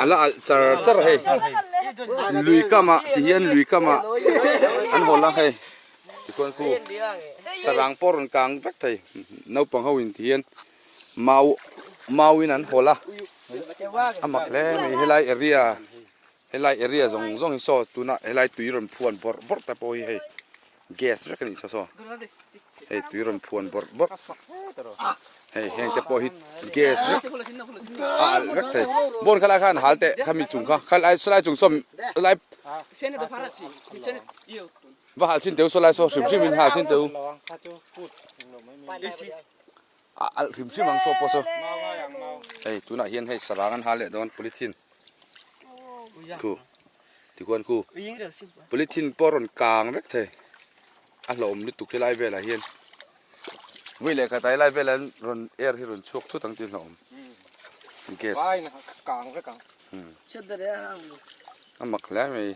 A la alh char char hei lui kamah ti hian lui kamah an hawl a hei tikhuan khu sarang pawh rawn kang vek thei naupang ho in ti hian mau mau in an hawl a a mak hle mai helai area helai area zawng zawng hi saw tuna helai tui rawn phuan bawrh bawrh te pawh hi hei gas vek a nih saw saw hei tui rawn phuan bawrh bawrh hei heng te pawh hi gas vek a alh vek thei bawn kha lai khan hal teh khami chung kha kha lai saw lai chung saw lai va hal chin teh u saw lai saw hrim hrim in hal chin teh u a alh hrim hrim ang saw pawh saw hei tunah hian hei sarang an hal leh dawn polythene khu tikhuan khu polythene pawh a rawn kang vek thei a hlauhawm lutuk helai velah hian vui leh khat ah helai velah hian rawn air hi rawn chhuak thut ang tih a hlauhawm gas a mak hle mai.